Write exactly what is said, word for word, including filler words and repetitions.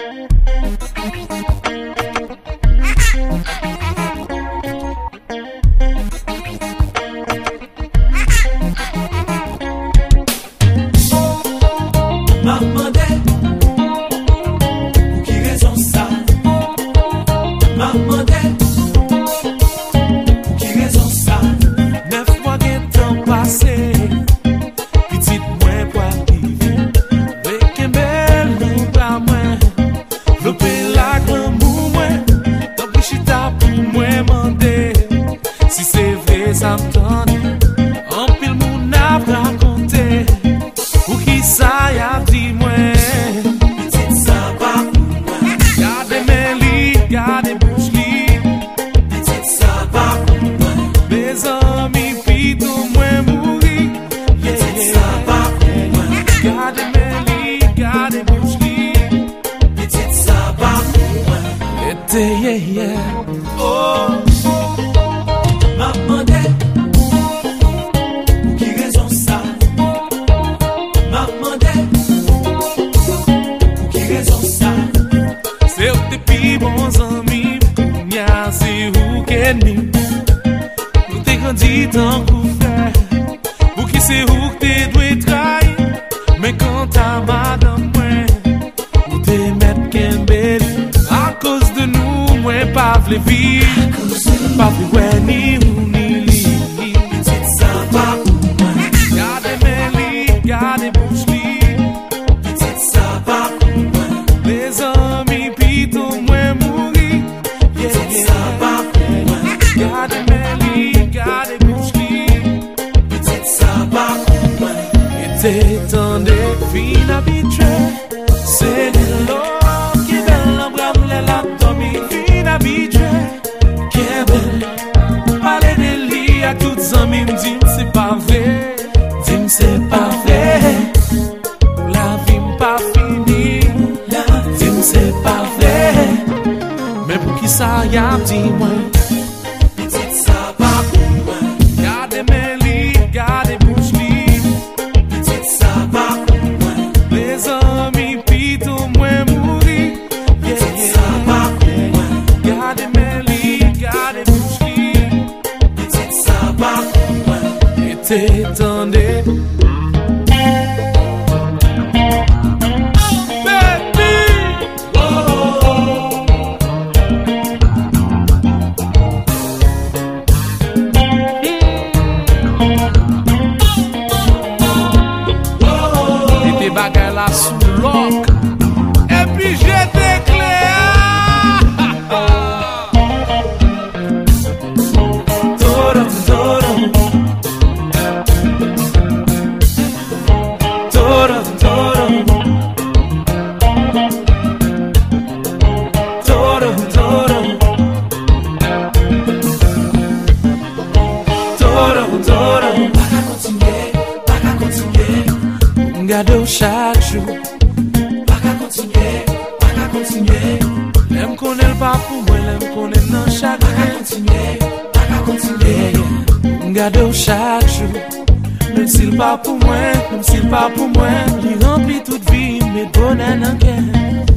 M ap mande, pou ki rezon sa? M ap mande, pou ki rezon sa? Nèf mwa gentan pase, pitit mwen pral rive. Rekenbe l nan bra mwen, vlope l ak lanmou mwen. Tanpri chita pou mwen mande, si se vre sa m tande. Anpil moun ap rakonte, poukisa y ap di mwen pitit sa pa pou mwen? Gade men li, gade bouch li, pitit sa pa pou mwen. Mezanmi, pito mwen mouri. Yeah, yeah. Pitit sa pa pou mwen. Gade men li, gade bouch li, pitit sa pa pou mwen. Rete, yeah, yeah. Oh, m ap mande, pou ki rezon sa? M ap mande, pou ki rezon sa? Se ou k te pi bon zanmi m, kounye a se ou k ènmi m. Nou te grandi tankou frè, pouki se ou k te dwe trayi? Men kanta madanm mwen, ou te mèt kenbe li. Akoz de nou, mwen pa vle viv, pa vle wè ni ou ni li. Pitit sa pa pou mwen. Gade men li, gade bouch li. Pitit sa pa pou mwen. Mezanmi, pito mwen mouri. Yeah, yeah. Pitit sa pa pou mwen. Gade men li, gade bouch li. Pitit sa pa pou mwen. Rete tande, fin abitye. Se dlo ki bèl nan bra m lè l ap dòmi, fin abitye. Kenbe l, pale de li ak tout zanmi m, di m se pa vre, di m se pa vre. Pou lavi m pa fini, di m se pa vre. Men poukisa y ap di mwen pitit sa pa pou mwen? Gade men li, gade bouch li, pitit sa pa pou mwen. Mezanmi, pito mwen mouri. Yeah, yeah. Pitit sa pa pou mwen. Gade men li, gade bouch li, pitit sa pa pou mwen. Rete tande. Baby! Mete bagay la sou lòk, epi jete kle a. Torom, torom. Torom, torom. Torom, torom. Torom, torom. Pa ka kontinye, pa ka kontinye. M gade w chak jou. Pa ka kontinye, pa ka kontinye. Lè m konnen l pa pou mwen, lè m konnen nan chak pa ka kontinye, pa ka kontinye. M gade w chak jou. Menm si l pa pou mwen, menm si l pa pou mwen, li ranpli tout vi m, met bonè nan kè m.